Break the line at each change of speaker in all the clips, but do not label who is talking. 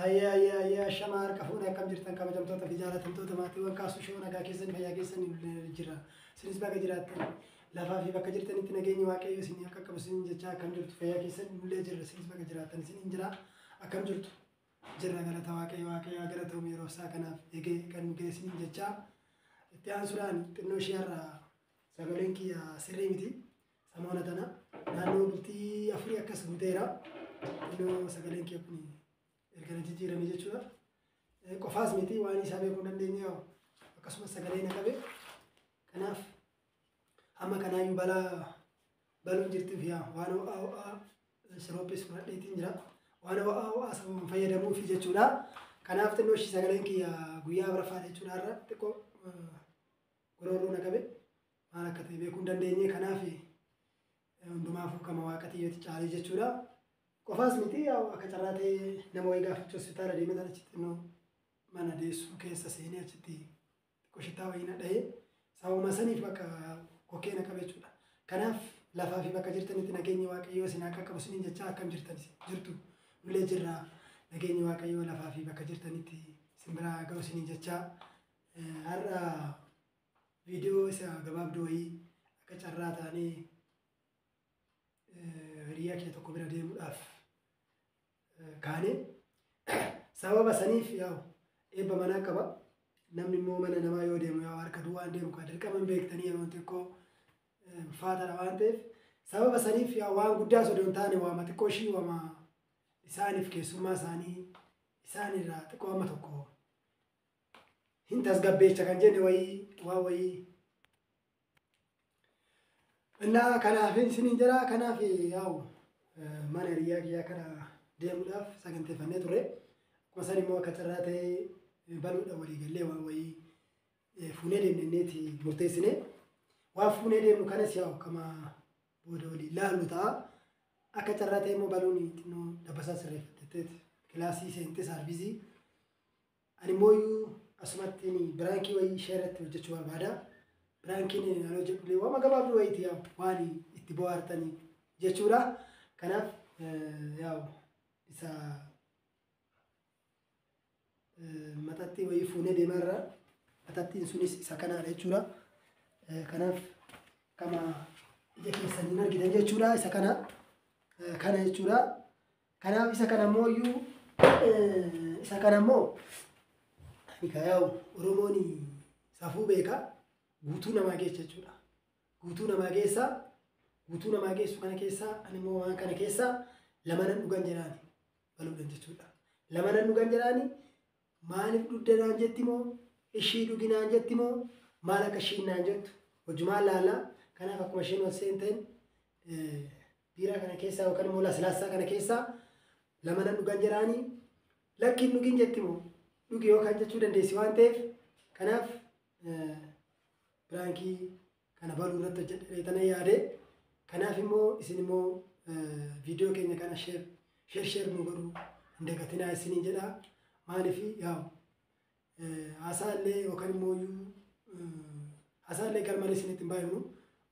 Ayyaa ayyaa ayyaa, shamaa harka fuudhee akkam jirtan kabajamtoota fi jaalatamtoota maatiiwwan Kaasuu Showuu, nagaa keessan, fayyaa keessan jira. Isinis bakka jiraattan lafaa fi bakka jirtanitti nageenyi Waaqayyo isin akka qabu isin jechaa, akkam jirtu, fayyaa keessan? Nullee jirra, isinis bakka jiraattan isin jira. Akkam jirtu? Jirra, galata Waaqayyo. Waaqayyo galatoomi yeroo isaa kanaaf eegee kan nu geessin jechaa, itti aansuudhaan xinnoo ishee irraa sagaleen kiyya sirrii miti. Samoona tana naannoo bultii 4 akkas guuteera. Xinnoo sagaleen kiyya kun erga na jijjiirame jechuudha. Qofaas miti, waan isaa beekuu hin dandeenye, akkasumas sagalee na qabe. Kanaaf hamma kanaayyuu balaa baluun jirtuuf yaa waan ho'aa ho'aa sirooppis fudhadheetiin jira. Waan ho'aa ho'aa sababa fayyadamuufi jechuudha. Kanaaf xinnoo ishii sagaleen kiyya guyyaa 4ffaadha jechuudha, irra xiqqoo goroorroo na qabe, maal akka ta'e beekuu hin dandeenye. Kanaaf hundumaafuu kama Waaqatiyyooti caalee jechuudha. Qofaas miti, akka carraa ta'ee nama wayii gaafachuu hospitaala deemee achitti xinnoo mana deessuu keessa seenee achitti xiqqoo shittaa wayii na dhahee, sababuma saniif bakka kokkee na qabe jechuudha. Kanaaf lafaa fi bakka jirtanitti nageenyi Waaqayyoo isin akka qabu isiniin jechaa, akkam jirtan jirtu? Nullee jirra, nageenyi Waaqayyoo lafaa fi bakka jirtanitti isin biraa ga'u isiniin jechaa, har'a viidiyoo isa gabaabduu wayii akka carraa taanee hiriyaa kee tokko bira deemuudhaaf kaane. Sababa saniif yaa'u eebba manaa qaba. Namni immoo mana namaa yoo deemu yaa'u harka duwwaan deemu kan dirqama hin beektanii, yeroo xiqqoo ulfaataadha waan ta'eef, sababa saniif yaa waan guddaa osoo hin taane waama xiqqoo ishii waama isaaniif keessummaa isaanii isaanirraa xiqqoo amma tokko hin tasgabbeecha kan jenne wayii waan wayii. Innaa kanaaf isiniin jira. Kanaaf yaa'u mana hiriyaa kiyyaa kana deemuudhaaf saganteeffannee turre. Akkuma san immoo akka carraa ta'ee baluudha walii gallee waan wayii fuunee deemneeti murteessine. Waan fuunee deemnu kanas yaa'u kama booda walii laallu ta'a. Akka carraa ta'e immoo baluun xinnoo dabbasaa sirreeffatteet kilaasii seentee saarvizii. Ani immoo asumatti prankii wayii ishee irratti hojjechuu barbaada. Prankiin ani hojjedhu illee waan gabaabduu wayiiti, yaa'u waan itti bohaartanii jechuudha. Kanaaf yaa'u isa maxaxxii wayii fuunee deemarra, maxaxxiin sunis isa kanaadha jechuudha. Kanaaf kama ija keessaniin argitan jechuudha, isa kana kana jechuudha. Kanaaf isa kana immoo iyyuu isa kana immoo ani yaa'u Oromoon safuu beeka, guutuu namaa geessa jechuudha. Guutuu namaa geessa, guutuu namaa geessu kana keessaa ani immoo waan kana keessaa lama nan dhugan jedhaani baluudhaan jechuudha. Lama nan dhugan jedhaani, maaliif dhugdanaan jetti moo ishii dhuginaan jetti moo maal akka ishiin naan jettu hojumaan laallaa. Kanaaf akkuma isheen ol seenteen biiraa kana keessaa yookaan immoo laslaassaa kana keessaa lama nan dhugan jedhaani, lakkiin dhugin jetti moo dhugi yookaan jechuu dandeessi waan ta'eef, kanaaf prankii kana baluu irratti hojjedhee tana yaade. Kanaaf immoo isin immoo viidiyoo keenya kana share share share nu godhuu hin dagatinaa isiniin jedha. Maaliif yaa'u haasaa illee yookaan immoo haasaa illee garmalee isinitti hin baay'ifnu,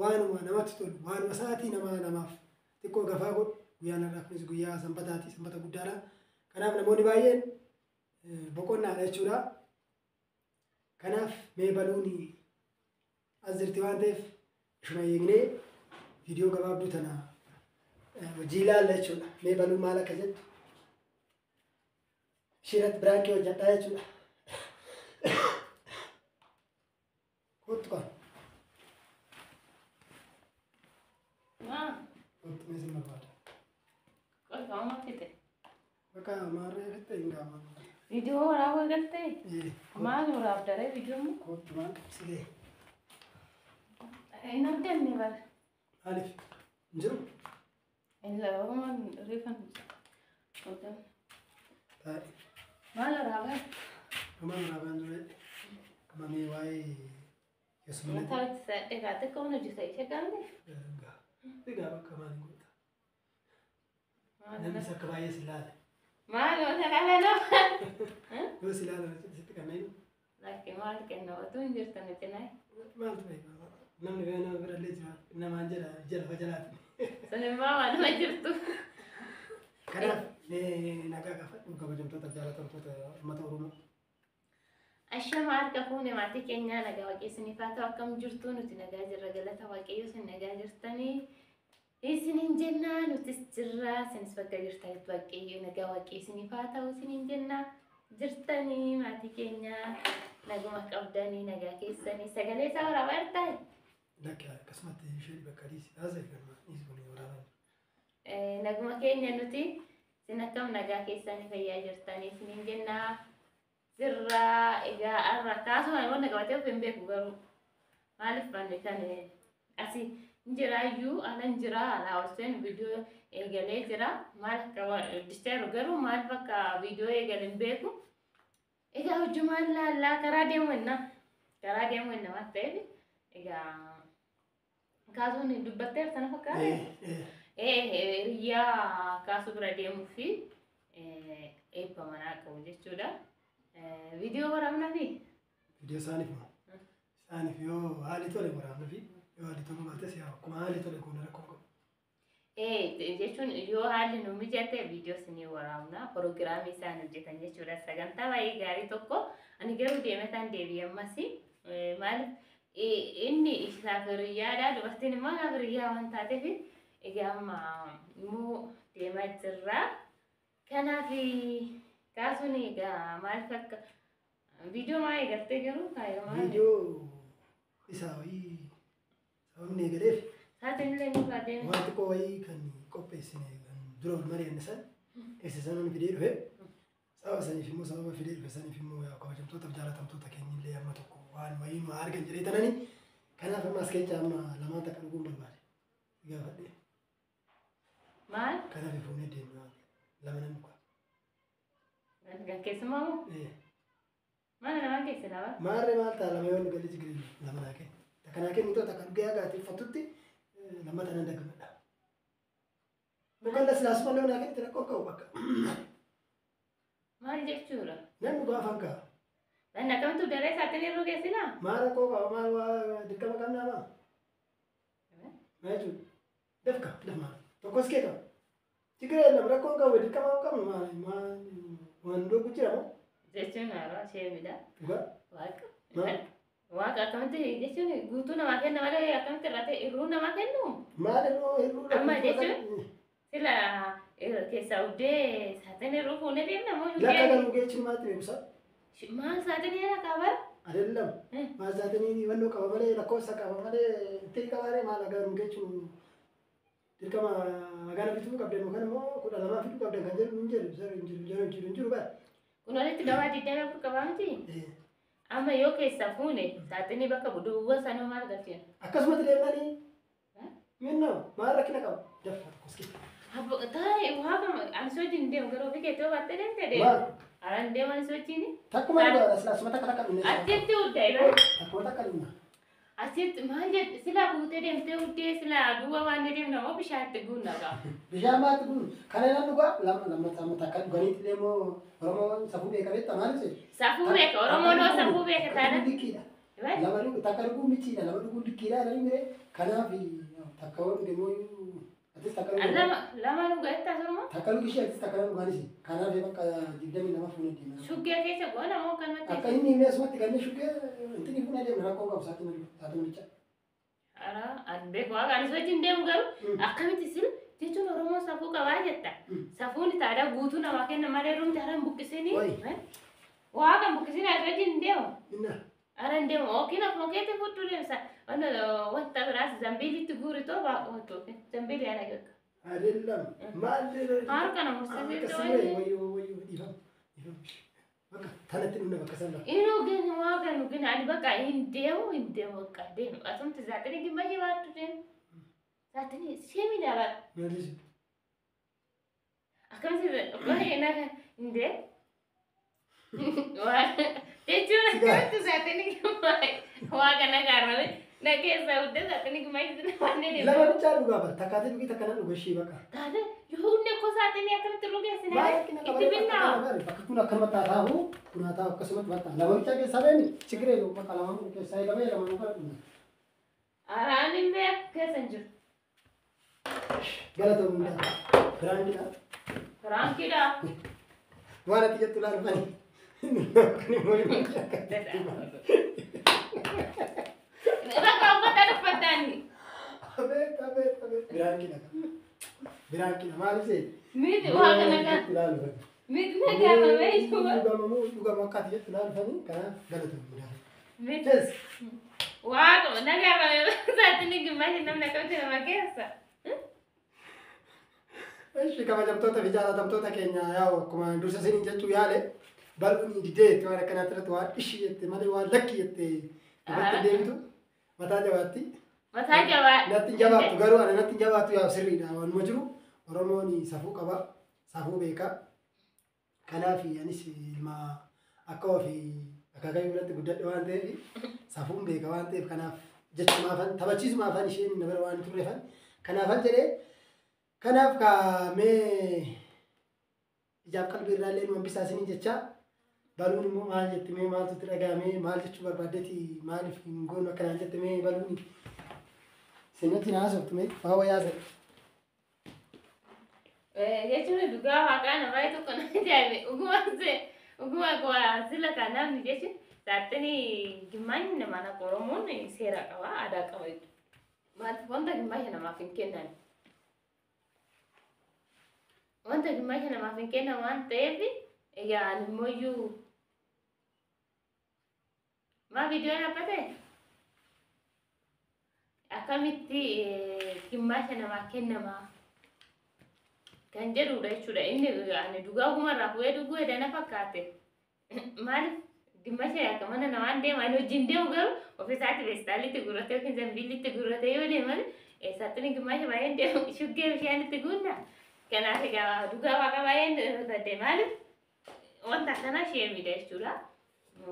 waanuma namatti tolu, waanuma sa'aatii namaa namaaf xiqqoo gafaa godhu. Guyyaan har'aa kunis guyyaa sanbataati, sanbata guddaadha. Kanaaf namoonni baay'een boqonnaadha jechuudha. Kanaaf mee baluun as jirti waan ta'eef ishuma eegnee viidiyoo gabaabduu tana hojii ilaalla jechuudha. Mee baluun maal akka jettu ishee irratti prankii hojjedhaa jechuudha. Kottu kan.
Maa?
Kottu, mee sin barbaada.
Qofaama fixe.
Bakka maarree fixe hin gaama.
Viidiyoo waraabuu eegaltee? Maal waraabdaree viidiyoo immoo?
Kottu, maal si ga'e?
Hin arganne bara.
Maaliif? Hin jiru?
Hin labamaan reefan.
Taa'e.
Maal waraabaa?
Homaa waraabaan ture. Amma mee waa'ee keessummaa.
Mataa itti sadhee kaatee akka hojjeta ishee qabne.
Egaa bakka maal godha? Namnis akka baay'ee si ilaale.
Maal wanta kana nama?
Yoo si ilaale sitti kanneen.
Lakki, maal kenna otuu hin jirtan cinaa.
Maaltu beeka? Namni bira nama bira illee jira. Namaan jala jala fa jalaati.
Sun immoo waanuma jirtu.
Kanaaf nagaa gaafadhu kabajamtoota jaalatamtoota uummata Oromoo.
Ashama harka fuune maatii keenyaa nagaa waaqessiniif haa ta'u akkam jirtu nuti nagaa jirra galata waaqayyo isin nagaa jirtanii isiniin jennaa nutis jirra isinis bakka jirtanitti waaqayyo nagaa waaqessiniif haa ta'u isiniin jennaa jirtanii maatii keenyaa naguma qabdanii nagaa keessanii sagalee isaa waraabaa jirtaa?
Lakki akkasumatti ishee bakka dhiisi haasa'e kanuma dhiisi kun waraabaa.
Naguma keenya nuti isin akkam nagaa keessanii fayyaa jirtanii isiniin jennaa. Jirra egaa har'a kaasuma namoonni qabatee of hin beeku garuu maaliif manni kan asii hin jiraayyuu ala hin jiraa alaa ol seenu viidiyoo eegalee jira maal akka hojjechaa jiru garuu maaliif akka viidiyoo eegale hin beeku. Egaa hojjumaan laallaa karaa deemu enna waan ta'eef egaa kaasuun dubbattee sana fakkaata. Hiriyaa kaasuu bira deemuu fi eebba manaa qabu jechuudha. Viidiyoo waraabnaa fi?
Viidiyoo isaaniif moo? Isaaniif yoo haalli tole waraabna fi yoo haalli tole baates akkuma haalli tole goona rakkoo qabu.
Jechuun yoo haalli nu mijate viidiyoo isinii waraabna piroogiraamii isaan hojjetan jechuudha. Sagantaa baay'ee gaarii tokko ani garuu deemetaan deebi'e ammas maaliif inni isaaf hiriyyaadha dubartiin immoo anaaf hiriyyaa waan taateef egaa amma immoo deemaa jirra. Kanaaf kaasuun egaa maaliif akka viidiyoo maa eegaltee garuu kaayyoo maal?
Viidiyoo isaa wayii sababni eegaleef
Saatiin illee ni faadeeme.
waan xiqqoo wayii kan qopheessine kan dura wal mari'anne san isa sanan fidee dhufe sababa saniif immoo sababa fidee dhufe saniif immoo kabajamtootaaf jaalatamtoota keenyillee amma tokko waan wayii nu argan jedhee tanani kanaaf amma as keessa amma lamaan takka dhuguun barbaade gaafadhe.
Maal?
Kanaaf fuunee deemna lama nan dhugaa.
Kan keessumaa moo? Mana namaa keessa lama?
Maarree maal ta'a lama yoo nu galii jireenya lama naa kennu. Takka naa kennu takka dhugee hagaati uffattutti lama tanan dagamadha. Mukaan lasilaasuma illee naa kennitti rakkoo qabu bakka.
Maal jechuudha?
Nan dhugaa afaan ka'a.
Lan akkamittu daree saatiin yeroo geessinaa?
Maal rakkoo qaba maal waa dirqama qabnaa maa? Maal jechuudha? Dafka dafmaa tokkos kee qaba. Tigiree lama rakkoon qabu dirqama qabnu maal maal waan dhuguu jira moo?
Jechuun haaraa sheemidha.
Dhugaa?
Waaqa. Waaqa akkamitti jechuun guutuu namaa kenna malee akkamitti irraa ta'e irruu namaa kennu?
Maal irruu irruu?
Amma jechuun sila keessaa uddee saatiin irruu fuunee deemna moo
Lakka garuu geechinu maatti beekusa?
Maal saatiin irra qaba?
Adeellam. Maal saatiin wannoo qaba malee lakkoofsa qaba malee itti qabaaree maal garuu geechinu dirqama hagana bituu qabdan yookaan immoo 12 fiduu qabdan kan jedhu hin jiru hin jiru hin jiru hin jiru bara.
Kun walitti gabaa 24 qabaa miti? Amma yoo keessaa fuune saaxinii bakka duwwaa sanuu maal galchina?
Akkasumatti deemnanii minnoo maal rakkina qabu? Daffa tokkos keessa.
Taa'e waaqa ani sochiin deemu garuu ofii keetti baattee deemte deemu. Araan deemu ani sochiin.
Takkuma dhugaadha silaasuma takka takka dhumne.
Achitti udda irra.
Takkuma takka dhumna.
Asitti maal jedhu silaa buutee deemtee uddee silaa duwwaa waan deemna moo bishaan itti guunna qaba.
Bishaan maatti guun kana nan dhugaa lama lama lama takka dhuganiitti deemoo Oromoon safuu beeka beekta maal ishee?
Safuu beeka Oromoon hoo safuu beeka taana.
Dikkiidha. Lama dhugu takka dhuguun michiidha lama dhuguun dikkiidha jedhanii miree kanaaf takka waan deemoo atis takka dhugu.
Lama lama dhugaa itti asuma.
Takka dhugu ishee atis takka dhugaanis kanaaf bakka 22 fuunee deemna.
Shuggee keessa goona moo kanumatti?
Akka inni himee asumatti gallee shuggee intinni fuunee deemna rakkoo qabu saatii malicha.
Ara ani beeku waaqa ani sochiin deemu garuu akkamitti sila jechuun Oromoon safuu qabaa jetta. Safuun taadaa guutuu namaa kenna malee rumti haraan buqqisinii. Waaqa buqqisinii as wajjin deemu. Haraan deemu yookiin akkuma keetti fudduu deemsa. Wanta biraas zambiilitti guuritoo baaqootu zambiilii ana gagga.
Adeellam maal
Harka nama mursiisee
wayyoo wayyoo dhiifama dhiifama. Bakka tanatti dhumna bakka sana.
Inuu gini waaqa nu gini ani bakka hin deemu bakka deemu asumti saaxinii gimbayyee baattu deemu. Saaxinii sheemidha bara.
Maaliif?
Akkamitti baay'ee na hin deemu. Jechuun akkamitti saaxinii gimbaayee waaqa na gaarrame na keessa uddee saaxinii gimbaayee waan deemu.
Lama bichaa dhugaa bara takkaatee dhugii takka nan dhuga ishee bakka.
Taate yoo hunde koo saaxinii akkamitti dhugeessine itti binnaa.
Bakka kun akkanumatti haa taa'u kun haa taa'u akkasumatti bakka lama bichaa keessaa beemi chigiree bakka lama keessaa lama lama nu kana dhugna.
Araan hin beeku keessa hin jiru.
Galatoomuu hundaa biraandidha.
Piraankiidha.
Waan ati jettu laalfani. Kan immoo hin
Bakka uffata uffatani.
Abeet abeet abeet. Piraankiidha. Piraankiidha maaliif seeti?
Miti waaqa nagaa.
Laalfani.
Miti nagaa mamee jechuudha.
Dhugamu dhugamu akka ati jettu laalfani kanaaf galatoomuu.
Miti
Yes.
waaqa nagaa mamee saaxilii gimmaashii namni akkamitti nama keessa.
Ishi kabajamtoota fi jaalatamtoota keenya yaa'u akkuma dursa isiniin jechuu yaale bal'uun didee jette waan akkanaatti irratti waan ishii jette malee waan lakki jette dubartiin deebitu mataa jabaatti.
Mataa jabaa.
Natti hin jabaattu garuu ana natti hin jabaattu yaa'u sirriidha waanuma jiru Oromoon safuu qaba safuu beeka. Kanaaf anis ilma akka ofii akaakayyuu biratti guddadhe waan ta'eef safuun beeka waan ta'eef kanaaf jechumaafan taphachiisumaafan isheen na bira waan turreefan kanaafan jedhee kanaaf kaamee ijaaf qalbii irraa illee nu hambisaa isiniin jecha baluun immoo maal jette mee maaltu itti dhaga'ame maal jechuu barbaaddeeti maaliif hin goonu akkanaan jette mee baluun isinatti na haasoftu mee waa wayyaa ta'e.
Jechuun dhugaa waaqaa nama baay'ee tokko na ajaa'ibe. Dhuguma dhuguma sila kan namni jechuun saaxilii gimmaanyi nama na Oromoon seera qaba aadaa qaba jechuudha. Maaliif wanta gimmaasha namaaf hin kennan? Wanta gimmaasha namaaf hin kennan waan ta'eef egaa ani immoo maa viidiyoo dhaabbate? Akkamitti gimmaasha namaa kennamaa? Kan jedhudha jechuudha. Inni ani dhugaa ogumarraa fuudhee dhuguu edana fakkaate. Maaliif gimmaasha akka mana namaan deema ani wajjin deemu garuu ofiisaatti feestaalitti gurratee yookiin zambiillitti gurratee yoo deeman saaxilii gimmaasha baay'een deemu shuggee bishaanitti guunna. Kanaaf egaa dhugaa waaqa baay'een rifadhe maaliif wanta akkanaa ishee miidha jechuudha.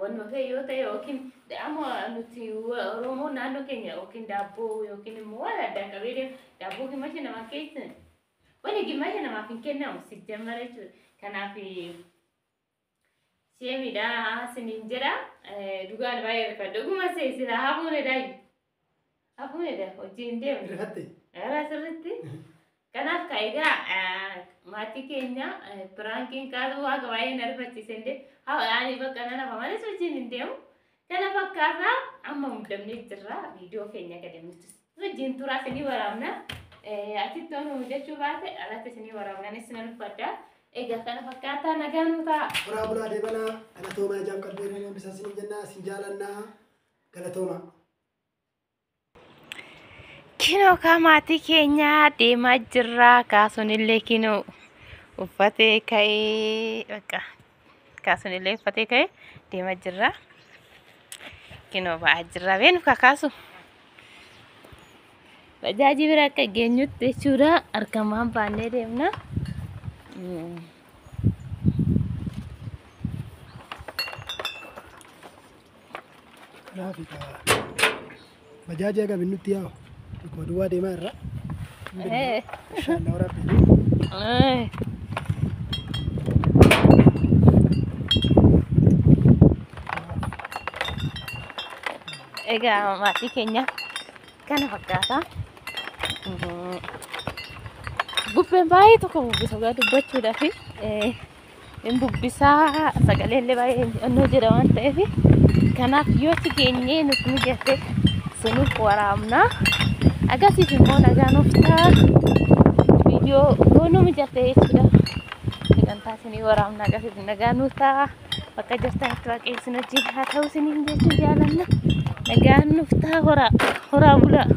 Wanni ofee yoo ta'e yookiin amma nuti Oromoo naannoo keenya yookiin daabboo yookiin immoo waan addaa qabee deemu daabboo gimmaasha namaa keessa wani gimmaasha namaaf hin kennamu si jammara jechuudha. Kanaaf ishee miidhaa siniin jedha dhugaan baay'ee rifadhe dhuguma sila hafuun edaayu hafuun eda hojii hin deemu.
Rifatte.
Era sirriitti. Kanaaf ka egaa maatii keenya piraankiin kaasuu waaqa baay'ee na rifachiise hin ani bakka nan hafa malee hojiin hin deemu. Kana fakkaataa amma muddamnee jirra viidiyoo keenya gadi nuti wajjin turaa isinii waraabna. Asitti waan mudachuu baate alatti isinii waraabna anis nan uffadha. Egaa kana fakkaataa nagaa nu ta'a.
Horaa bulaa deebanaa galatoomaa ijaaf qalbii irraa nu hambisaa isiniin jennaa isin jaalannaa galatoomaa.
Kinoo kaa maatii keenya deemaa jirra. Kaasuun illee kinoo uffatee ka'ee bakka kaasuun illee uffatee ka'ee deemaa jirra. Kinoo ba'aa jirra. Beenu kakaasu. Bajaajii bira akka geenyutti jechuudha harkamaan baannee deemna.
Kanaaf bajaajii haga binnutti yaa'u akkuma duwwaa deemaa irra. Inshallah rabbi.
Egaa maatii keenya kana fakkaata. Bubbeen baay'ee tokko bubbisa dhugaa dubbachuudhaaf hin bubbisaa sagalee illee baay'ee onnoo jedha waan ta'eef kanaaf yoo achi geenyee nuuf mijate siniif waraabna. Akkasiif immoo nagaa nuuf ta'a. Viidiyoo yoo nu mijate jechuudha. Sagantaa isinii waraabna akkasiif nagaa nuuf ta'a. Bakka jirtanitti waaqayyo isin wajjin haa ta'u isiniin jechuu jaalanna. Nagaan nuuf ta'a horaa horaa bulaa.